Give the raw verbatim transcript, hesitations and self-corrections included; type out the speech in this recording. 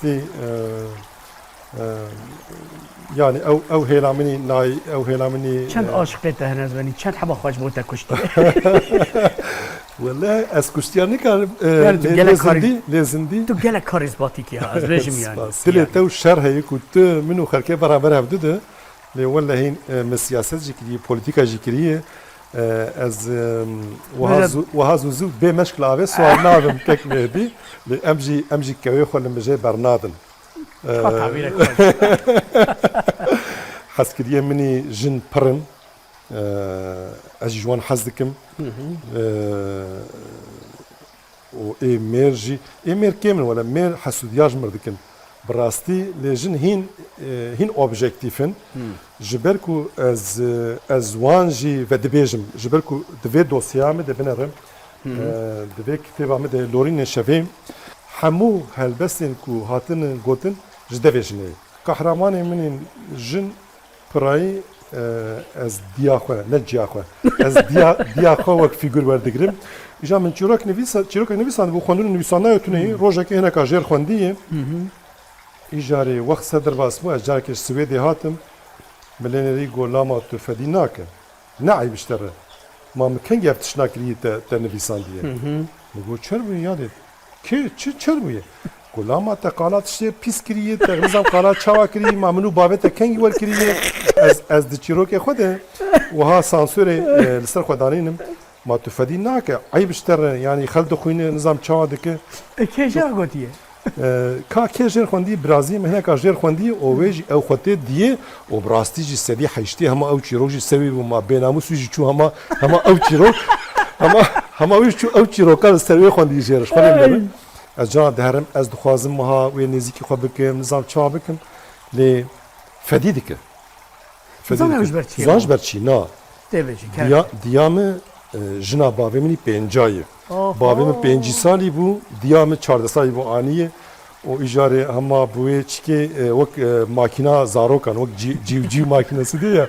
Tî, e, e, yani ew, ew hêla min î nay, ew hêla min î, Çend e, aşiqê te hene, ez benî, çend heba xwe ji bo te kuştiye? Wele ez kuştiya nikarim, e, Yani tu lê, gelek lê karî-, zindî, lê zindî. Tu gelek karîzmatîk î ha, ez bêjim yani. Spas. Dilê Yani. te û şer heye ku tu min û xelkê beraber hevdu de. Lê wele hîn, e, min siyaset jî kiriye, polîtîka jî kiriye. E, ez, e, wiha Mesela zû-, wiha zû zû bê meşk li avê siwar nabim kek Mehdî. Lê em jî, em jî kewê xwe li mijê bernadin. E, Ka tabîrek xweş. Hezkiriyê min î jin pir in. E, ez jî ji wan hez dikim. Hı hı. E, û ê mêr jî, ê mêr kêm in, wele mêr hesûdiya ji mir dikin. Bi rastî lê jin hîn, e, hîn objektîf in. Hmm. Ji ber ku ez, e, ez wan jî vedibêjim, ji ber ku di vê dosyeya min de binerim, Hı hı. e, di vê kitêba min de Lorînê Şevê hemû helbestên ku hatine gotin ji devê jinê ye. Qehremanê min ên jin Pirayî, e, ez diya xwe, ne ciya xwe, ez diya, diya xwe wek fîgur werdigirim. Îja min çîrok nivîsa-, çîrokek nivîsandibû, xwendin û nivîsandayê tune ye. Hmm. Rojekê hineka jêr xwendî ye. Hı hı. Îjarê wext ser derbas bû, ez carekê ji Swêdê hatim. Min lê nêrî got, "Lama tu fedî nake. Ne eyb ji te re. Ma min kengî ev tiştna kiriye te, te nivîsandiye?" Hı hı. Min got, "Çer bûye yadê? Kê, çi çer bûye?" Got, "Lama te qala tiştê pîs kiriye, te nizam qala çawa kiriye, ma min û bavê te kengî wer kiriye?" Ez, ez di çîrokê xwe de wiha sansorê, e, li ser xwe danînim. "Ma tu fedî nake, eyb ji te re, yanî xel dixwîne, nizam çawa dike." E, kê jê re gotiye? E, ka kê jêr xwendî, birazî min hineka jêr xwendî, û wê jî ew xwe tê diyê, û bi rastî jî sedî heştê hema ew çîrok jî ser wî bû, ma bênamûs wî jî çû hema, hema ew çîrok, hema, hema wî jî çû ew çîroka li ser wê xwendî jêr. Ji xwe lê Hey! Min ez cana diherim, ez dixwazim wiha wê nêzîkî xwe bikim, nizam çawa bikim, lê fedî dike. Fedî Zan dike. Ew ji ber çi ye? Zan ji ber çi, na. Tê vê jî, Diya, kerem. Diya min, e, jina bavê min î pênca ye. Oho. Bavê min pêncî salî bû, diya min çardeh salî bû aniye. Û îjarê hema bi wê çikê, e, wek, e, makîna zarokan, wek cî-, cîw cîw makînesi diye ya.